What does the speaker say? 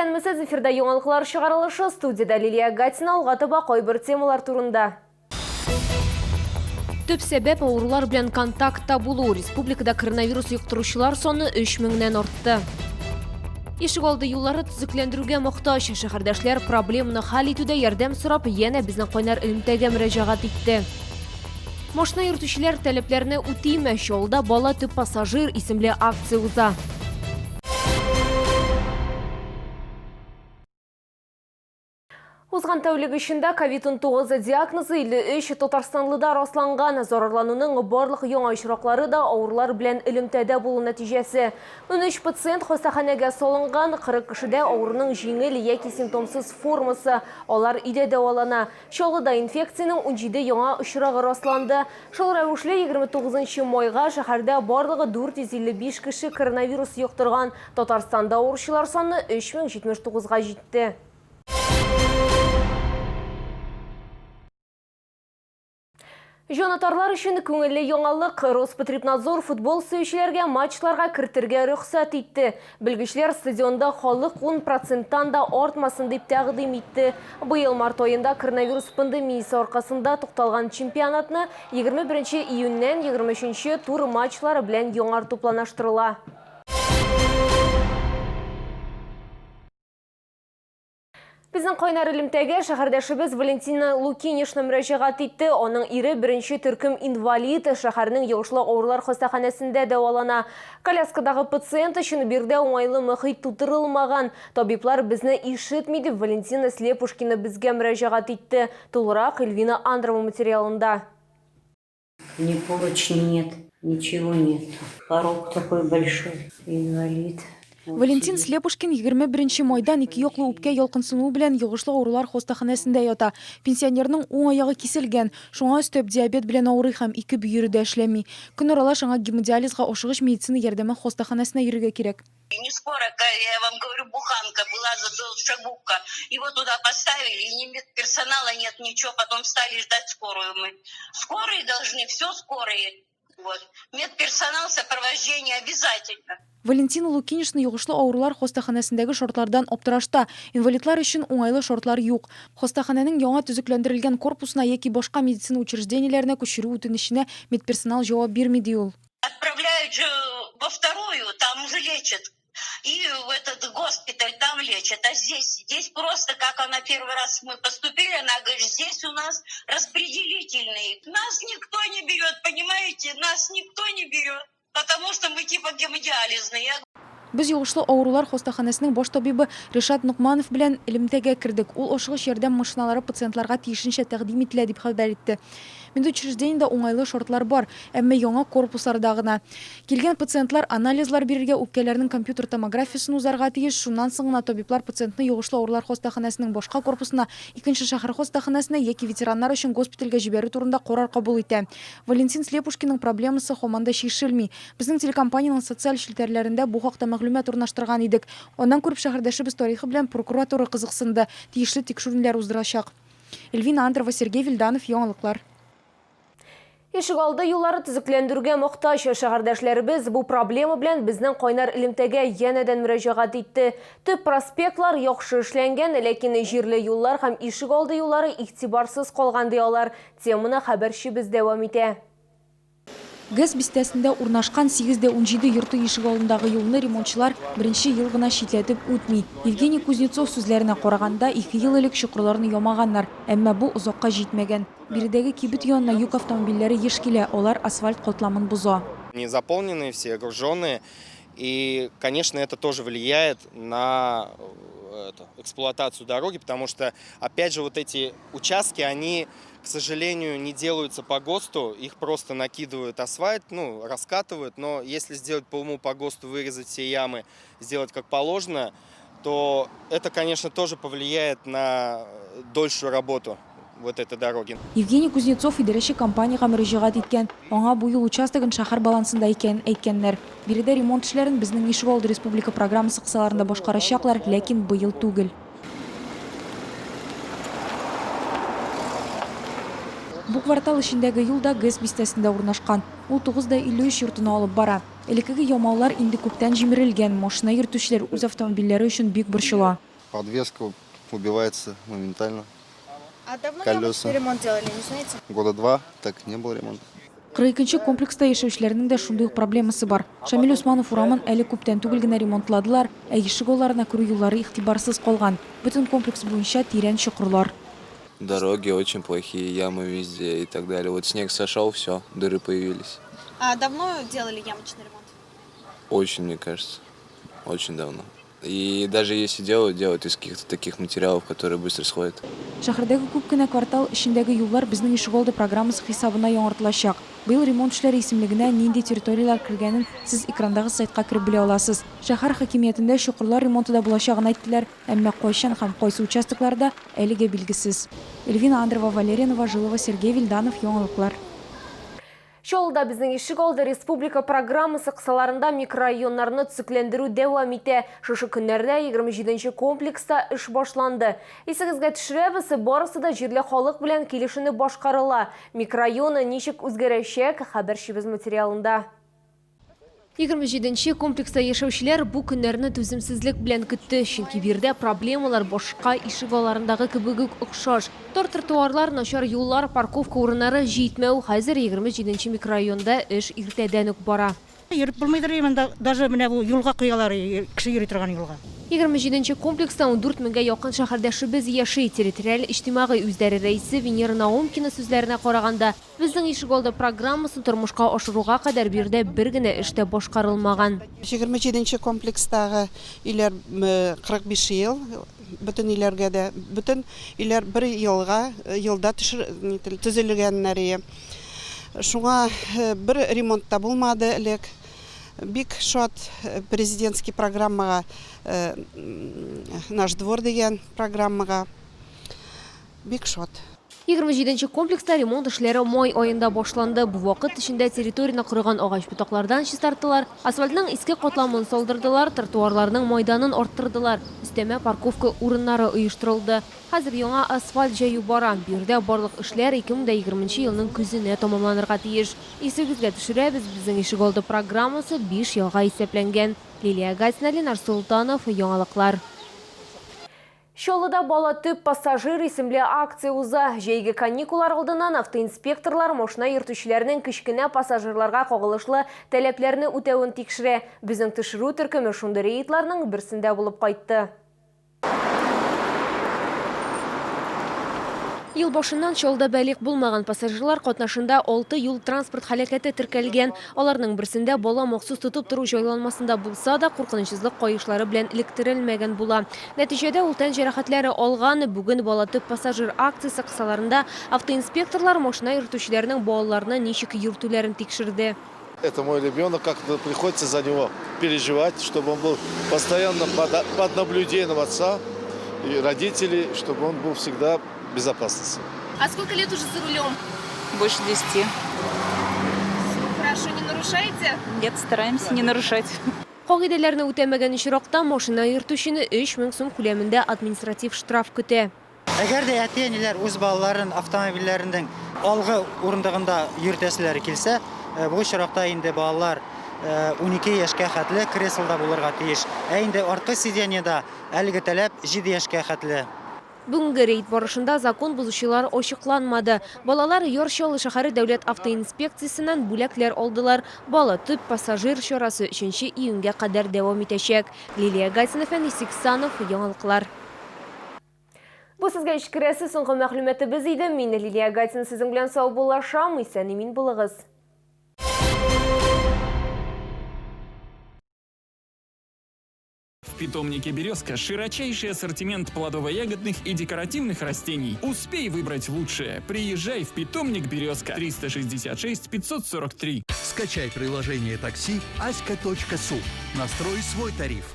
Исәнмесез, эфирда яңалыклар чыгарылышы, студиядә Лилия Гатина, алга таба кайбер темалар турында. Төп сәбәп авырулар белән контактта булу. Республикада коронавирус йоктыручылар саны 3 меңнән артты. Ишегалды юллары төзекләндерүгә мохтаҗ. Шәһәрдәшләр проблеманы хәл итүдә ярдәм сорап, янә безнең кайнар элемтәгә мөрәҗәгать итте. Машина йөртүчеләр таләпләрне үтиме? Чаллыда Бала төп пассажир исемле акция уза. Узган тәүлек эчендә COVID-19 диагнозы 53 татарстанлыда расланган. Зарарлануның барлык яңа очраклары да авырулар белән элемтәдә булу нәтиҗәсе. 13 пациент хастаханәгә салынган, 40 кешедә авыруның җиңел яки симптомсыз формасы, алар өйдә дәвалана. Чаллыда инфекциянең 17 яңа очрагы расланды. Шул рәвешле, 29 майга шәһәрдә барлыгы 455 кеше коронавирус йоктырган. Татарстанда авыручылар саны 3079 га җитте. Җанатарлар өчен күңелле яңалык. Роспотребнадзор футбол сөючеләргә матчларга кертергә рөхсәт итте. Белгечләр стадионда халык 10 проценттан да артмасын дип тәкъдим итте. Быел март аенда коронавирус пандемиясе аркасында тукталган чемпионатны 21 июньнән 23 тур матчлары белән яңарту планлаштырыла. Безнең кайнар элемтәгә шәһәрдәшебез Валентина Лукинишна мөрәҗәгать итте. Аның ире беренче төркем инвалид, шәһәрнең йогышлы авырулар хастаханәсендә дәвалана. Коляскадагы пациент өчен биредә уңайлы мохит тутырылмаган. Табиблар безне ишетми, дип Валентина Слепушкина безгә мөрәҗәгать итте. Тулырак Эльвина Андрова материалында. Ни поручни нет, ничего нет. Порог такой большой, инвалид. Валентин Слепушкин 21 майдан ике яклы үпкә ялкынсынуы белән йогышлы авырулар хастаханәсендә ята. Пенсионерның уң аягы киселгән, шуңа өстәп диабет белән авырый һәм ике бөере дә эшләми. Көн аралаш аңа гемодиализга ашыгыч медицина ярдәме хастаханәсенә йөрергә кирәк. Не скоро, я вам говорю, буханка была задолшагубка. Его туда поставили, и ни персонала нет, ничего. Потом стали ждать скорую мы. Скорые должны, все скорые. Вот. Медперсонал сопровождение обязательно. Валентина Лукинична йогышлы авырулар хастаханәсендәге шартлардан аптырашта. Инвалидлар өчен уңайлы шартлар юк. Хастаханәнең яңа төзекләндерелгән корпусына яки башка медицина учреждениеләренә күчерү үтенеченә медперсонал җавап бирми, ди ул. Отправляют же во вторую, там уже лечат. И в этот госпиталь там лечат. А здесь, здесь просто, как она первый раз мы поступили, она говорит, здесь у нас распределительный. Нас никто не берет, понимаете? Нас никто не берет, потому что мы типа гемодиализные. Без йогышлы авырулар хастаханәсенең баш табибы Ришат Ногманов белән элемтәгә кердек. Ул ашыгыч ярдәм машиналары пациентларга тиешенчә тәкъдим ителә, дип хәбәр итте. Медучреждениедә уңайлы шартлар бар, әмма яңа корпусларда гына. Килгән пациентлар анализлар бирергә, үпкәләрнең компьютер томографиясен узарга тиеш, шуннан соң гына табиблар пациентны йогышлы авырулар хастаханәсенең башка корпусына, икенче шәһәр хастаханәсенә яки ветераннар өчен госпитальгә җибәрү турында карар кабул итә. Валентин Слепушкинның проблемасы һаман да чишелми. Безнең телекомпаниянең социаль челтәрләрендә бу хакта мәгълүмат урнаштырган идек. Аннан күреп шәһәрдәшебез тарихы белән прокуратура кызыксынды, тиешле тикшерүләр уздырачак. Эльвина Андрова, Сергей Вильданов, Яңалыклар. Ишегалды юллары төзекләндерүгә мохтаҗ шәһәрдәшләребез бу проблема белән безнең кайнар элемтәгә янәдән мөрәҗәгать итте. Төп проспектлар яхшы эшләнгән, ләкин җирле юллар һәм ишегалды юллары игътибарсыз калган, ди алар. Теманы хәбәрчебез дәвам итә. ГЭС бистәсендә урнашкан 8 дә 17 йорты ишегалдындагы юлны ремонтчылар беренче ел гына читләтеп үтми. Евгений Кузнецов сүзләренә караганда, 2 ел элек чокырларны ямаганнар, әмма бу озакка җитмәгән. Биредәге кибет янына йөк автомобильләре еш килә, алар асфальт катламын боза. Не заполненные все, груженные. И, конечно, это тоже влияет на это, эксплуатацию дороги, потому что, опять же, вот эти участки, они, к сожалению, не делаются по ГОСТу, их просто накидывают асфальт, ну, раскатывают, но если сделать по уму, по ГОСТу, вырезать все ямы, сделать как положено, то это, конечно, тоже повлияет на дольшую работу вот этой дороги. Евгений Кузнецов идарәче компаниягә мөрәҗәгать иткән. Аңа бу юл участогын шәһәр балансында икәнен әйткәннәр. Биредә ремонт эшләрен Безнең ишегалды республика программасы кысаларында башкарачаклар, ләкин быел түгел. Бу квартал эчендәге юл да ГЭС бистәсендә урнашкан. Ул 9 дә 53 йортына алып бара. Элеккеге ямаулар инде күптән җимерелгән, машина йөртүчеләр үз автомобильләре өчен бик борчыла. Подвеска убивается моментально. А давно Колеса. ремонт делали, не знаете? Года два так не было ремонта. 42 комплекста яшәүчеләрнең дә шундый ук проблемасы бар. Шамил Усманов урамын әле күптән түгел генә ремонтладылар, ә ишек алларына керү юллары игътибарсыз калган. Бөтен комплекс буенча тирән чокырлар. Дороги очень плохие, ямы везде и так далее. Вот снег сошел, все, дыры появились. А давно делали ямочный ремонт? Очень, мне кажется, очень давно. И даже если делают, делают из каких-то таких материалов, которые быстро сходят. Шәһәрдәге күп кенә квартал эчендәге юллар Безнең ишегалды программасы хисабына яңартылачак. Быел ремонт эшләре исемлегенә нинди территорияләр кергәнен сез экрандагы сайтка кереп белә аласыз. Шәһәр хакимиятендә чокырлар ремонты да булачагын әйттеләр, әмма кайчан һәм кайсы участокларда әлегә билгесез. Эльвина Андрова, Валерия Новожилова, Сергей Вильданов, Яңалыклар. Чаллыда Безнең ишегалды республика программасы кысаларында микрорайоннарны төзекләндерү дәвам итә. Шушы көннәрдә 27 комплекста эш башланды. Исегезгә төшерәбез, барысы да җирле халык белән килешенеп башкарыла. Микрорайоны ничек үзгәрәчәк, хәбәрчебез материалында. 27 комплекста яшәүчеләр бу көннәрне түземсезлек белән көтте, чөнки биредә проблемалар башка ишегалларындагы кебек үк охшаш. Тар тротуарлар, начар юллар, парковка урыннары җитмәү. Хәзер 27 микрорайонда эш иртәдән үк бара. Йөреп булмыйдыр монда, даже менә бу юлга куялар, кеше йөри торган юлга. 27 комплекста 14 меңгә якын шәһәрдәшебез яши. Территориаль иҗтимагый үзидарә рәисе Венера Наумкина сүзләренә караганда, Безнең ишегалды программасын тормышка ашыруга кадәр биредә бер генә эш тә башкарылмаган. 27 комплекстагы өйләр 45 ел, бөтен өйләргә дә, бөтен өйләр бер елга, елда төзелгәннәр. Шуңа бер ремонт та булмады элек. Бик шат президентский программага, Наш двор дигән программага бик шат. 27 комплекста ремонт эшләре май аенда башланды. Бу вакыт эчендә территорияне корыган агач ботаклардан чистарттылар, асфальтның иске катламын салдырдылар, тротуарларның майданын арттырдылар. Өстәмә парковка урыннары оештырылды. Хәзер яңа асфальт җәю бара. Биредә барлык эшләр 2020 елның көзенә тәмамланырга тиеш. Исегезгә төшерәбез, Безнең ишегалды программасы 5 елга исәпләнгән. Лилия Гатина, Ленар Султанов, Яңалыклар. Чаллыда Бала төп пассажир исемле акция уза. Җәйге каникуллар алдыннан автоинспекторлар машина йөртүчеләрнең кечкенә пассажирларга кагылышлы таләпләрне үтәвен тикшерә. Безнең төшерү төркеме шундый рейдларның берсендә булып кайтты. Ел башыннан Чаллыда балигъ булмаган пассажирлар катнашында 6 юл-транспорт һәлакәте теркәлгән. Аларның берсендә бала махсус тотып тору җайланмасында булса да, куркынычсызлык каешлары белән эләктерелмәгән була. Нәтиҗәдә ул тән җәрәхәтләре алган. Бүген Бала төп пассажир акциясе кысаларында автоинспекторлар машина йөртүчеләрнең балаларны ничек йөртүләрен тикшерде. Это мой ребенок, как-то приходится за него переживать, чтобы он был постоянно под наблюдением отца и родителей, чтобы он был всегда в безопасности. А сколько лет уже за рулем? Больше 10. Хорошо, не нарушаете? Нет, стараемся не нарушать. Кагыйдәләрне үтәмәгән очракта машина йөртүчене 3000 сум күләмендә административ штраф көтә. Әгәр дә әти-әниләр үз балаларын автомобильләренең алгы урындыгында йөртәселәре килсә, бу очракта инде балалар 12 яшькә хәтле креслода булырга тиеш. Ә инде арткы сиденьеда әлеге таләп 7 яшькә хәтле. Бүгенге рейд барышында закон бозучылар ачыкланмады. Балалар Яр Чаллы шәһәре дәүләт автоинспекциясеннән бүләкләр алдылар. Бала төп пассажир чарасы 3 июньгә кадәр дәвам итәчәк. Лилия Гатина, Фәнис Иксанов, Яңалыклар. Бу сезгә җиткерәсе соңгы мәгълүматыбыз иде. Мин Лилия Гатина сезнең белән саубуллашам. Исән-имин булыгыз. В питомнике «Березка» широчайший ассортимент плодово-ягодных и декоративных растений. Успей выбрать лучшее. Приезжай в питомник «Березка» 366 543. Скачай приложение такси аська.су. Настрой свой тариф.